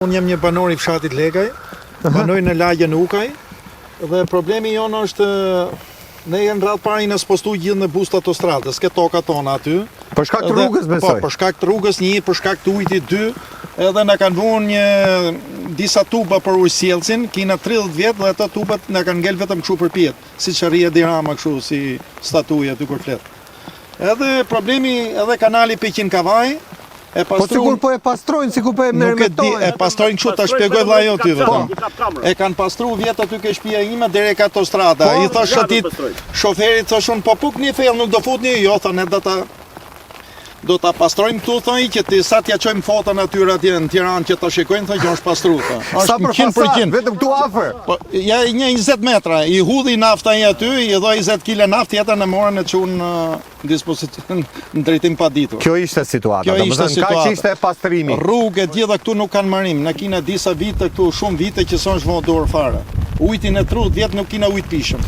Unë jam një banor i fshatit Lekaj, banoj në lagjen Ukaj dhe problemi jonë është ne në radhë parë na spostu gjithë në buzë autostradës, ke toka tona aty. Për shkak të rrugës po, besoj. Po, për shkak të rrugës një, për shkak të ujit dy, edhe na kanë vunë një disa tuba për ujësjellësin, kina 30 vjet dhe ato tubat na kanë ngel vetëm kështu përpjetë, siç rri Edi Rama kështu si statujë aty kur flet. Edhe problemi edhe kanali Peqin Kavajë e Po sikur po e pastrojnë, sikur po e Nuk e di, meremetojnë. e pastrojnë kështu ta shpjegoj vlla jo ty vetëm. E kanë pastru vjet aty ke shtëpia ime deri ke autostrada. Po, I thosh atit shoferit thosh unë po puk një fell nuk do futni, jo tha ne do ta do ta pastrojmë këtu thonë që ti sa t'ja çojmë foton atyre atje në Tiranë që ta shikojnë thonë që është pastru tha. Sa Është për fasadë, 100%. vetëm këtu afër. Po ja një 20 metra, i hudhi nafta ai aty, i dha 20 kg naftë, tjetër në morën e çun në dispozicion në drejtim pa ditur. Kjo ishte situata. Kjo ishte Domethënë kaq situata. ishte pastrimi. Rrugë e gjitha këtu nuk kanë marim. Na kina disa vite këtu, shumë vite që s'është vënë dorë fare. Ujtin e 30 vjet nuk kina ujtë pishëm.